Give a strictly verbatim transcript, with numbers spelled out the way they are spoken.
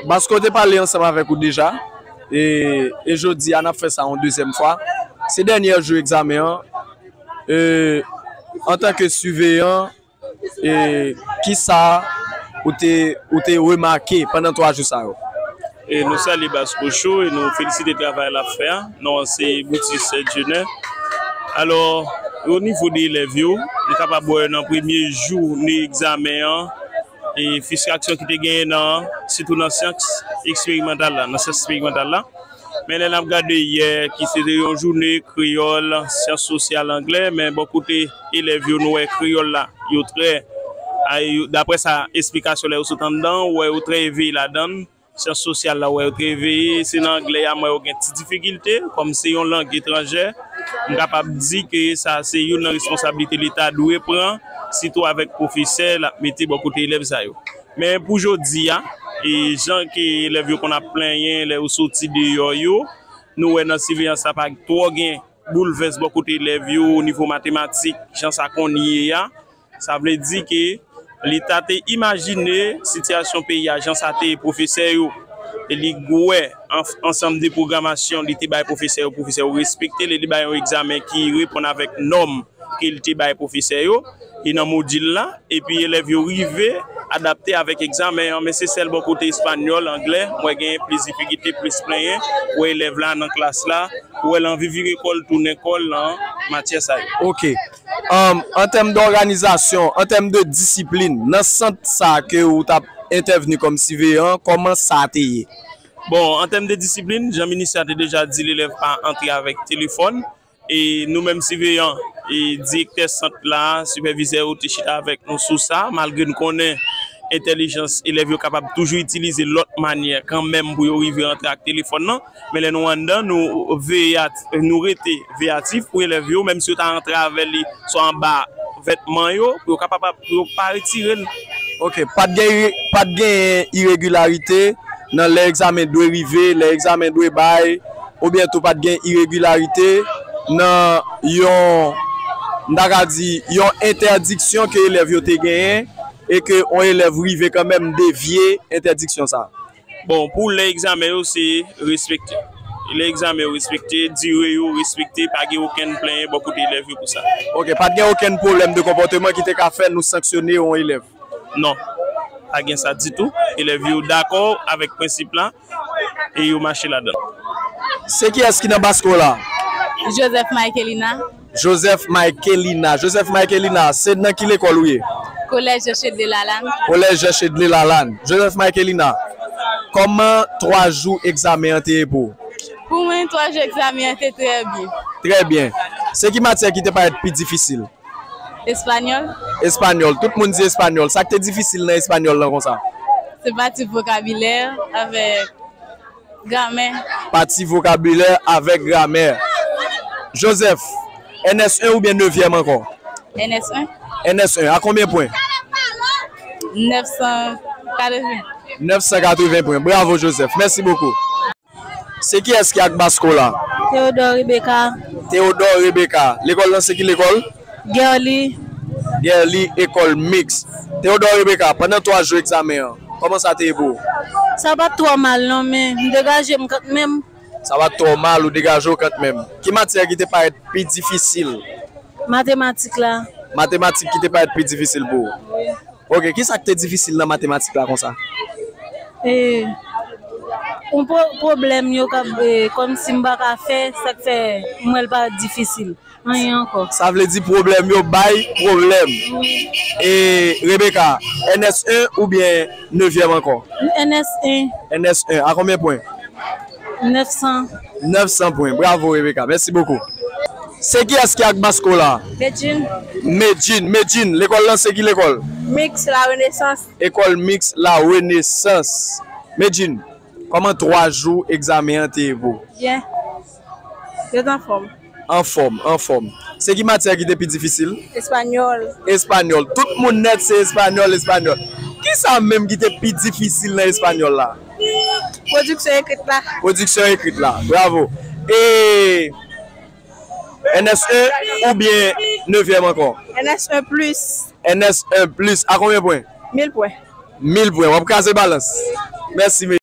Basko te pale ansanm avèk ou deja, e, e jodi a n ap fè sa yon dezyèm fwa. Se dènyè jou egzamen an. E, antanke siveyan, e, kisa ou te, ou te remake pandan twa jou sa yo? E nou salye Basko Show e nou felisite travay l ap fè a. Non an se Boutis Dieunè. Alò, o nivo de elèv yo, nou kapab wè nan premye jounen egzamen an, e fristrasyon ki te genyen nan, sitou nan syans eksperimantal la, nan syans eksperimantal la. Men lè n ap gade yè, ki se te yon jounen kreyòl, syans sosyal, anglè, men bò kote elèv yo, nou wè kreyòl la, yo trè, a, yo, daprè sa, esplikasyon lè yo sot anndan, ou wè yo trè eveye ladan l. Syans sosyal la, ou wè yo trè eveye, se nan anglè a, m wè yo gen ti difikilte, kòm se yon lang etranjè, m kapab di ke sa se youn nan responsablite Leta dwe pran, sitou avèk pwofesè l ap mete bò kote elèv sa yo. Men pou jodi a, e jan ke elèv yo konn ap plenyen lè yo soti deyò yo, nou wè nan siveyans la pa twò gen boulvès bò kote elèv yo o nivo matematik, jan sa konn ye a. Sa vle di ke Leta te imajine sitiyasyon peyi a, jan sa te ye pwofesè yo, e li wè an-, ansanm de pwogramasyon li te bay pwofesè yo, pwofesè yo respekte l, e li bay yon egzamen ki reponn avèk nòm ke l te bay pwofesè yo, e nan modil la, epi elèv yo rive adapte avèk egzamen an, men se sèl bò kote espanyòl, anglè, m wè gen plis difikilte, plis plenyen, ou wè elèv la nan klas la, ou wè l anvi vire kò l, tounen kò l nan matyè sa yo. Ok. Um, an tèm dòganizasyon, an tèm de disiplin, nan sant sa ke ou t ap entèvni kòm siveyan, kòman sa te ye? Bon, an tèm de disiplin, jan minis la te deja di, elèv pa antre avèk telefòn. E nou menm siveyan, e direktè sant la, sipèvizè yo te chita avèk nou sou sa, malgre n konnen entèlijans elèv yo kapab toujou itilize lòt manyè kanmenm pou yo rive antre ak telefòn nan. Men lè nou anndan, nou veye at-, nou rete veyatif pou elèv yo, menm si yo ta antre avè li swa anba vètman yo, pou yo kapab, pou yo pa retire l. Ok, pa t gen ire-, pa t gen iregilarite nan lè egzamen dwe rive, lè egzamen dwe bay, oubyen tou pa t gen iregilarite nan yon, m ta ka di, yon entèdiksyon ke elèv yo te genyen e ke yon elèv rive kanmenm devye entèdiksyon sa a? Bon, pou lè egzamen yo, se respekte. Lè egzamen yo respekte, dire yo respekte, pa gen okenn plenyen bò kote elèv yo pou sa. Ok, pa t gen okenn pwoblèm de konpòteman ki te ka fè nou sanksyone yon elèv? Non, pa gen sa ditou. Elèv yo dakò avèk prensip la e yo mache ladan l. Se kiyès ki nan basko la? Joseph Michaelina. Joseph Michaelina. Joseph Michaelina, se nan ki lekòl ou ye? Collège Jean Chedlé Lalanne. Collège Jean Chedlé Lalanne. Joseph Michaelina, kòman twa jou egzamen an te ye pou ou? Pou mwen, twa jou egzamen an te trè byen. Trè byen. Se ki matyè ki te parèt pi difisil? Espanyòl. Espanyòl. Tout moun di espanyòl. Sa k te difisil nan espanyòl lan konsa? Se pati vokabilè avèk gramè. Pati vokabilè avèk gramè. Joseph, N S en oubyen nevyèm ankò? N S en. N S en, a konbyen pwen? Nèf san katreven. Nèf san katreven pwen. Bravo, Joseph. Mèsi bokou. Se kiyès ki ak basko la? Théodore Rebecca. Théodore Rebecca. Lekòl lan se ki lekòl? Guerly. Guerly, ekòl miks. Théodore Rebecca, pandan twa jou egzamen an, kòman sa te ye pou ou? Sa pa t twò mal non, men m degaje m kanmenm. Sa pa t twò mal, ou degaje w kanmenm. Ki matyè ki te parèt pi difisil? Matematik la. Matematik ki te parèt pi difisil pou ou? Wi. Ok, kisa k te difisil nan matematik la konsa? E, yon pwo-, pwoblèm yo k ap, e, kòmsi m pa ka fè, sa k fè m wè l pa difisil. Anyen ankò. Sa vle di pwoblèm yo bay pwoblèm. Wi. E, Rebecca, N S en oubyen nevyèm ankò? N S en. N S en, a konbyen pwen? Nèf san. Nèf san pwen. Bravo, Rebecca. Mèsi bokou. Se kiyès ki ak basko la? Medjine. Medjine. Medjine, lekòl lan se ki lekòl? Miks La Renaissance. Ekòl miks La Renaissance. Medjine, kòman twa jou egzamen an te ye pou ou? Byen. Yo t anfòm. Anfòm, anfòm. Se ki matyè ki te pi difisil? Espanyòl. Espanyòl. Tout moun nèt se espanyòl, espanyòl. Kisa menm ki te pi difisil nan espanyòl la? Pwodiksyon ekrit la. Pwodiksyon ekrit la. Bravo. E N S en oubyen nevyèm ankò? N S en plis. N S en plis. A konbyen pwen? Mil pwen. Mil pwen. W ap kraze balans. Mèsi,